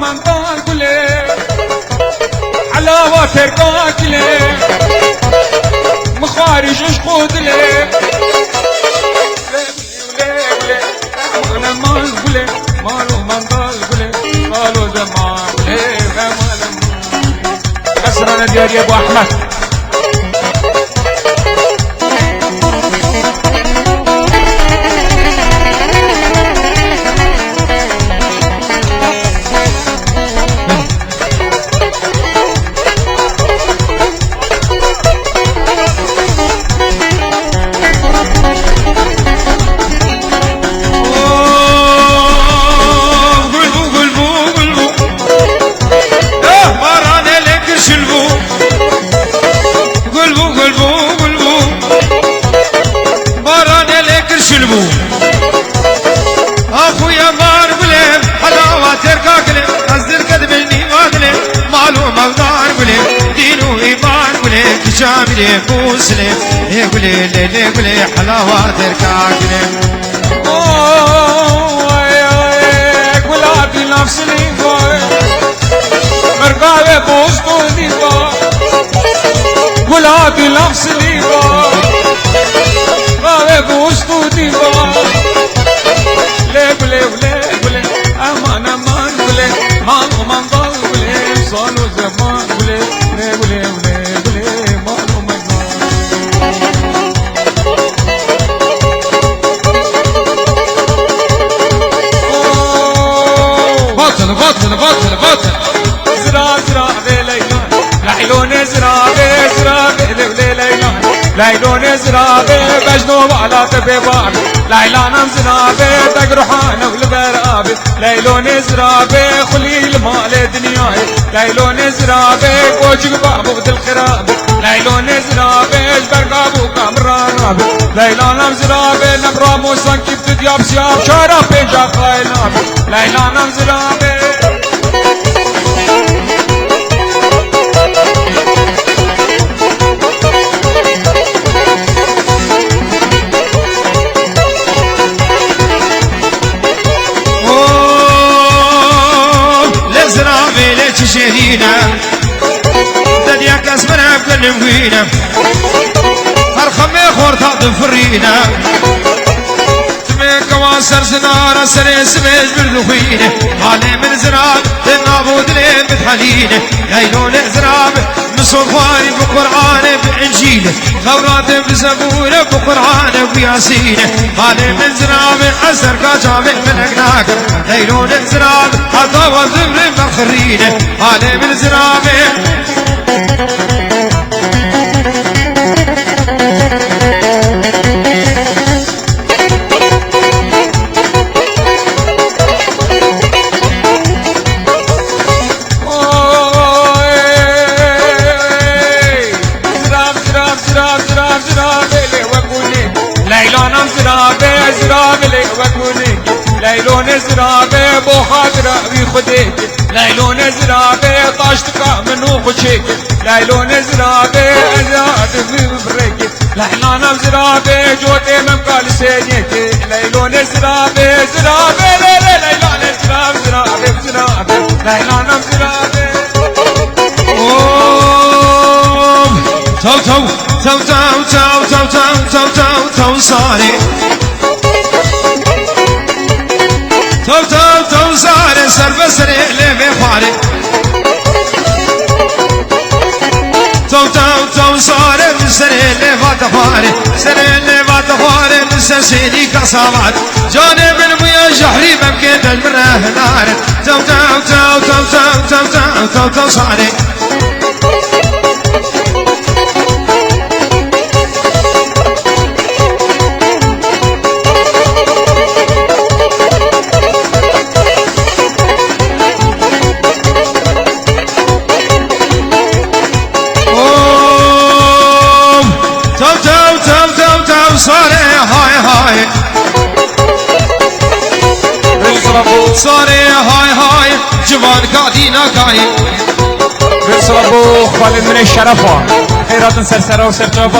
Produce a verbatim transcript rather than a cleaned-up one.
Mandal gulê, helawa terka gulê, mixarij işq û dilê. Lê gulê, lê gulê, eman eman gulê, mano mandal gulê, mano zeman gulê, eman eman. Xesrane diyariye bu Ahmet. Gul bû, gul bû, gul bû. Eh, baranê lê kirşil bû. Gul bû, gul bû, gul bû. Baranê lê kirşil bû. Axuya mar gulê, helawa terka gulê. Ez dirke dibêj nîva dilê. Mal û mevdar gulê. Dîn û îman gulê. Kiça mirê Muslimê. Ê gulê, lê lê gulê, helawa terka gulê. Oy, oy, gula dî nafsilî goy. Mergavê boz tu dî goy. Gula dî nafsilî goy. Mergavê boz tu dî goy. Lê gulê, lê gulê, eman, eman gulê. Mal, mandal gulê. Sal û zeman gulê. Lê gulê, lê gulê, mal, mandal. Batil, batil, batil, batil. Zira, zira, vê Leyla. Leylonê zira, vê zira, vê lê, vê Leyla. Leylonê zira, vê bejno vala te bê bar. Leylanam zira, vê deg ruhane li ber abi. Leylonê zira, vê xulî li malê dinyayê. Leylonê zirabê, koçik babû dil xirabê. Leylonê zirabê, ji ber kabû kamran rabê. Leylanam zirabê, nebra mosan kîp tu diyab siyab, şara pênca qayil nabê. Leylanam zirabê. Oh, lê ziravê lê çi şêrîne. Te diya kes min ev kilim wîne. Her xemê xorta difirîne. Timê kewa ser zinara serê sibê ji bir dixwîne. Halê min zirav tê nav û dilê min dihelîne. Leylonê zirav min sofwarî bi Qur'anê bi Încîle. Tewratê bi Zebûre bi Qur'ane bi Yasîne. Malê min zirabê ez derka çavê melek nakim. Leylonê zirabê heta wan zivrê me xirîne. Malê min zirabê. Oy! Zirav, zirav, zirav, zirav, zirav, lê wek hûnê. Leylanam zirav e, zirav, lê wek hûnê. Leylonê zirav e, bo xatira wî Xwedê. Leylonê zirav e, taştika min û xuçê. Leylonê zirav e, ez ya divî birêkê. Leylanam zirav e, cotê mem ka li sêniyekê. Leylonê zirav e, zirav e, lê, lê, leylanê zirav, zirav e, zirav e. Leylanam zirav e. Oh, taw, taw, taw, sarê. Taw, taw, taw, sarê, ser be serê lê vê xwarê. Taw, taw, taw, sarê, serê lê va te xwarê. Serê lê va te xwarê, ser sênî ka savat. Canê min bûye jehrî, bemkê dej min re hinare. Taw, taw, taw, sarê. Oh, taw, taw, taw, taw, taw, sarê, hay, hay. Sarê, hay, hay, civan ka dîna kayê. Rêsra bo xalên min ê şerefa. Xêratin ser sera û ser çava.